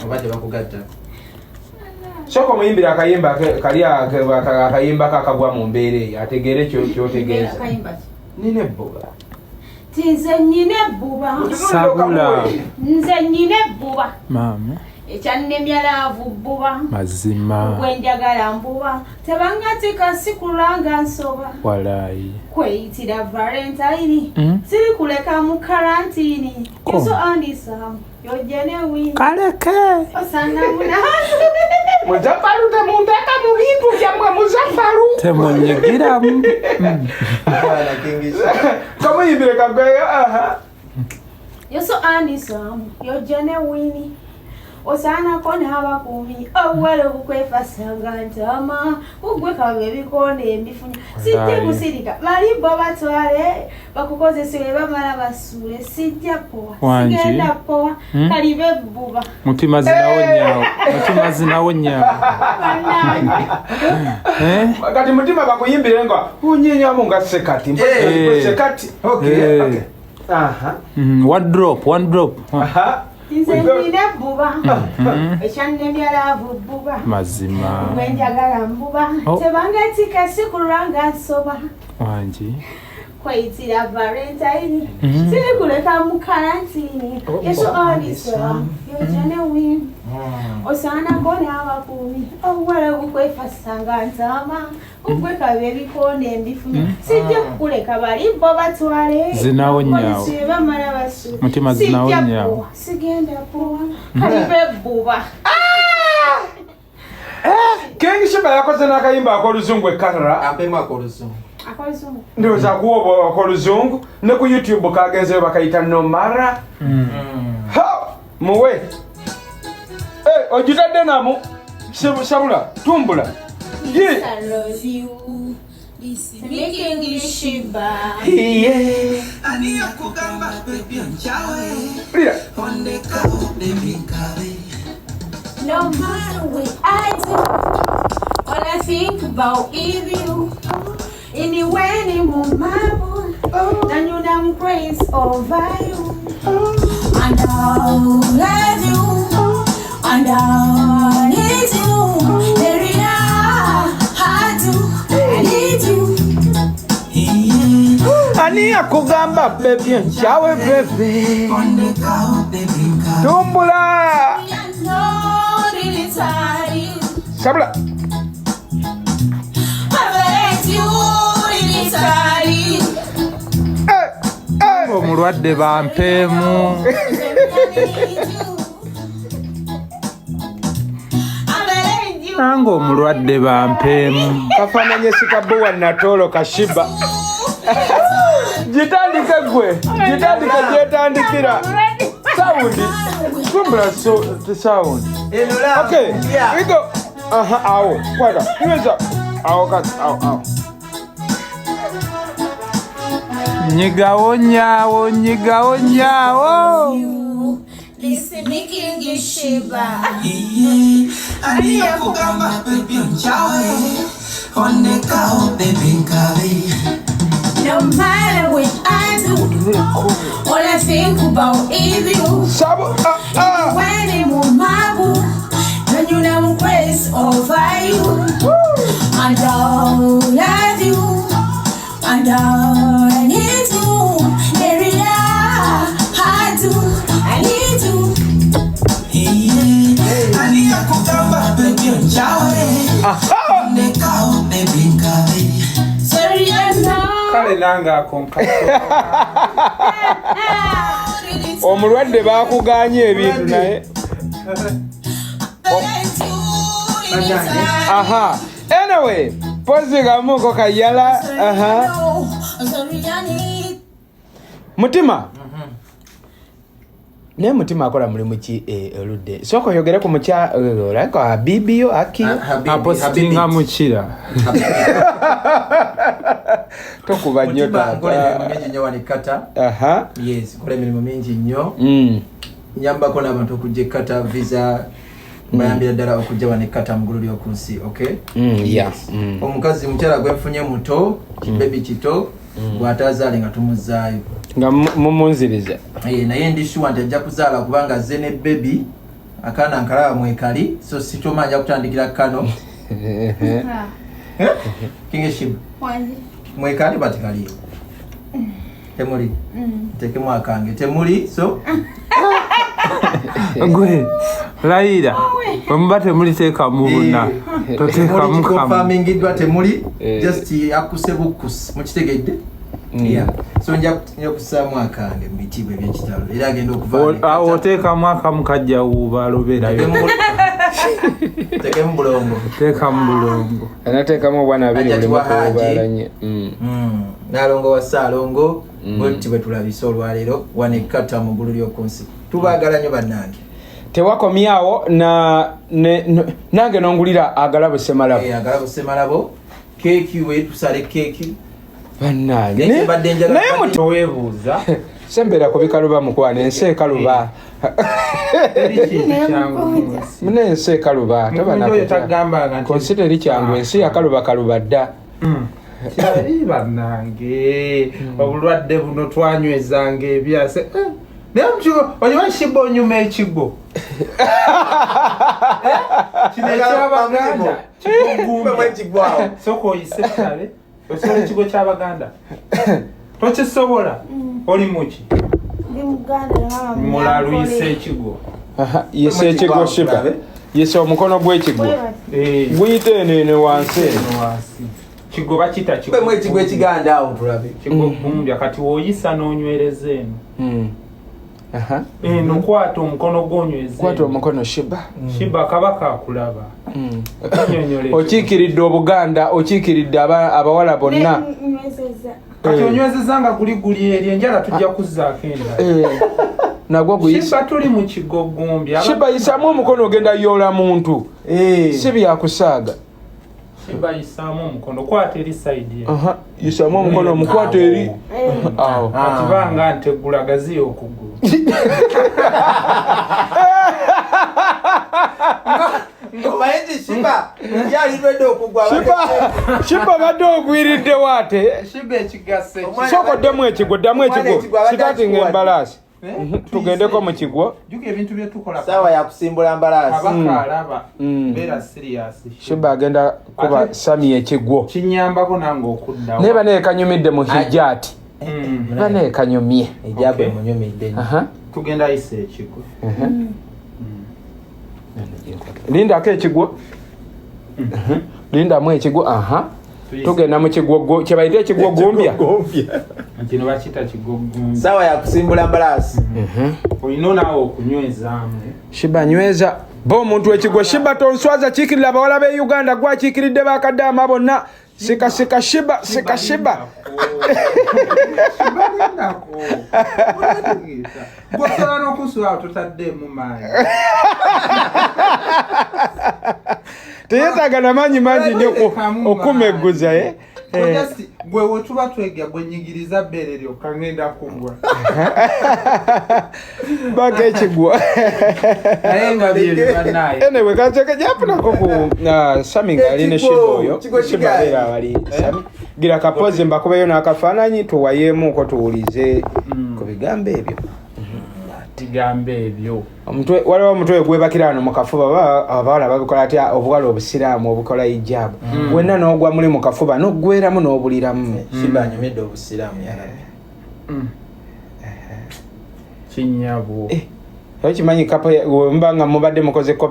Oba tebakugatta. Sooka omuyimbire akayimba kali akayimba kakagwa mu mbeera eyo ategeere kyotegeeza. Nina ebbuba. Ti nze nnyina ebbuba. Sabula. Nze nnyina ebbuba. Maama. Ekyannemya laavu bbuba. Mazima. Gwe njagala mbuba. Tebangatika sikulanga nsoba. Walayi. Kweyitira Valentine. Siri kuleka mu karantini. Yesu andisa. Yojene wi. Kaleke. Osanga muna. Muzafaru temunteka mu bintu byammwe Muzafaru. Temunyigiramu. Kamuyimbire kagweyo. Aha. Yesu andisa. Yojene wini. Osaanako n'abakuumi obuwala obukwefasanga ntama kugwe kabe ebikonde embifunya sijja kusirika bali bo batwale bakukozese bwe bamala basuule sijja powa sigenda powa kalibe ebbuba. Mutima zinawonyaawo. Mutima zinawonyaawo. Kati mutima bakuyimbire nga unyenyamu nga sekati. Sekati. Okay. Okay. Aha. One drop, one drop. Aha. Nze nina ebbuba ekyannemya laavu bbuba. Mazima. Gwe njagala mbuba. Tebangatika sikulwanga nsoba. Wangi. Kweyitira Valentine. Siri kuleka mu karantini. Yesu andisa. Yojane win. Osaanako n'abakuumi. Obuwala bukwefasanga ntama. Ugwe kabe ebikonde mbifunya. Sijja kukuleka bali bo batwale. Zinawonyaawo. Bamala basuule. Mutima zinawonyaawo. Sigenda powa. Kalibe ebbuba. King Shiba yakoze n'akayimba ak'oluzungu e Qatar. Ampemu ak'oluzungu. Akoluzungu. Ndowooza akuwa akoluzungu ne ku YouTube kagenzeyo bakayita Nomara. Ha! Muwe. Ogitadde namu. Sabula, tumbula. I love you. This making Shiba. Yeah. No matter what I do, all I think about is you. Anyway, mumabu, and you damn crazy over you. And I love you, and I need you. There I do, I need you. Ani akugamba baby, nchawe baby. Tumbula. Sabula. Omulwadde bampeemu. Nange omulwadde bampeemu. Kafaananye sikabuwa natoolo kashiba. Gitandike gwe, gitandike gyetandikira. Sound. Tumbula so sound. Okay, we go. Aha, awo, kwata. Niweza. Awo kati, awo, awo. Nyigawo nyaawo, nyigawo nyaawo. Listen, making Shiba. No matter what I do, all I think about is you. Sabu, When I'm on my boo, then you know I'm crazy over you. And I love you, and I need you. There I do, I need you. Sorry, I know. Kale nange akonka. Omulwadde baakuganye ebintu naye. Aha. Anyway, pozi kamuko kayala. Aha. Mutima. Naye Mutima akola mulimu ki oludde? Sooka oyogere ku mukya olako Habibi yo aki. Apositinga mukira. Tokuba nnyo Mutima, nkola emirimu taata. mingi nnyo wano e Qatar. Aha. Yes, nkola emirimu mingi nnyo. Nyambako n'abantu okujja e Qatar visa. Bayambira ddala okujja wano e Qatar mu ggulu ly'oku nsi, okay? Yeah. Omukazi mukyala gwe nfunye muto, kibebi kito, bw'ataazaale nga tumuzzaayo. Nga mumunziriza. Naye ndi sure nti ajja kuzaala kubanga azze ne baby Akaana nkalaba mwekali, so sikyoma nja kutandikira kano. King Shiba. Mwekali bati kali. Temuli. Tekemu akange. Temuli, so. Gwe, layira. Bwe temuli teeka mu buna. Toteekamu kamu. Confirmingidwa temuli. Just akuse bukusi. Mukitegedde? Yeah. So nja kusaamu akange mu bitiibwa eby'ekitalo. Era agenda okuva. Awo oteekamu akamu kajja wuuba alobeerayo. Teekamu bulongo. Teekamu bulongo. Anateekamu obwana abiri buli mukuwubaala nnyo. Nalongo wa Ssaalongo bwe bwe tulabise olwaleero wano e Qatar mu ggulu ly'oku nsi. Tubaagala nnyo bannange. Tewakomyawo nange nongulira agalabo Ssemalabo. Agalabo Ssemalabo. Keeki we tusale keeki. Bannange. Naye mutoweebuuza. Sembera ku bikaluba mukwano, ensi ekaluba. Mune ensi ekaluba. Konsi teri kyangu, ensi yakaluba kaluba dda. Kyali bannange, obulwadde buno twanywezanga ebyase. Naye okimanyi Shiba onyuma ekigwo. Kino eky'Abaganda kigugumbya. Sooka oyise kale. Osobola ekigwo ky'Abaganda? Tokisobola? Oli muki? Ndi Muganda. Mulalu yise ekigwo. Yise ekigwo Shiba. Yise omukono gw'ekigwo. Guyite eno wansi. Kigo bakiyita kigo. Bwe ekigwo ekiganda awo tulabe. Kigugumbya kati woyisa n'onywereza eno. Eno kwata omukono gw'onyweza. Kwata omukono Shiba. Shiba kabaka akulaba. Okiikiridde Obuganda, okiikiridde abawala bonna. Kati onywezeza nga guli guli eri enjala tujja kuzzaako endala. Nagwo guyisa. Shiba tuli mu kigogumbya. Shiba yisamu omukono ogenda yoola muntu. Si byakusaaga. Shiba yisaamu omukono kwata eri sayidi eno. Yisamu omukono omukwata eri. Awo. Kati banga ntegula gaziya okugulu. Omanyi Shiba yali lwedde okugwa. Shiba badde ogwiridde waate. Shiba ekigase. Sooka oddemu ekigwo, ddamu ekigwo. Sitatinga embalaasi. Tugendeko mu kigwo. Jjuka ebintu bye tukola. Ssaawa ya kusimbula mbalaasi. Kabaka alaba. Beera serious. Shiba agenda kuba Sami ekigwo. Kinyambako nange okuddawo. Naye banaye kanyumidde mu hijaati. Banaye kanyumye. Hijaabu emunyumidde. Tugenda yisa ekigwo. Lindako ekigwo. Lindamu ekigwo. Tugenda mu kigwo kye bayita ekigwo gumbya. Kino bakiyita kigwo gumbya. Ssaawa ya kusimbula mbalaasi. Olina naawe okunywezaamu. Shiba nyweza. Bo omuntu ekigwo Shiba tonswaza kiikirira abawala b'e Uganda gwakiikiridde bakaddaama bonna. Sika sika Shiba sika Shiba. Shiba lindako. Bw'osobola n'okusula totaddeemu maanyi. Teyeetaaga na maanyi mangi nnyo okumegguza. Gwe wetuba twega gwe nyigiriza bbeere lyokka ngenda kugwa. Baka ekigwo. Naye nga byebyo bannaye. Anyway, kansooke japunako ku Sami ng'ali ne Shiba oyo. Shiba abeera awali Sami. Gira kapozi mbakubeyo n'akafaananyi tuwayeemuko tuwulize ku bigambo ebyo. Bigambo ebyo. Omutwe waliwo omutwe gwebakira wano mu kafuba abawala babikola atya obuwala obusiraamu obukola hijaabu. Wenna n'ogwa muli mu kafuba n'oggweramu n'obuliramu. Shiba anyumidde obusiraamu yalabye. Kinyabo. Okimanyi kapo mba nga mubadde mukoze kopi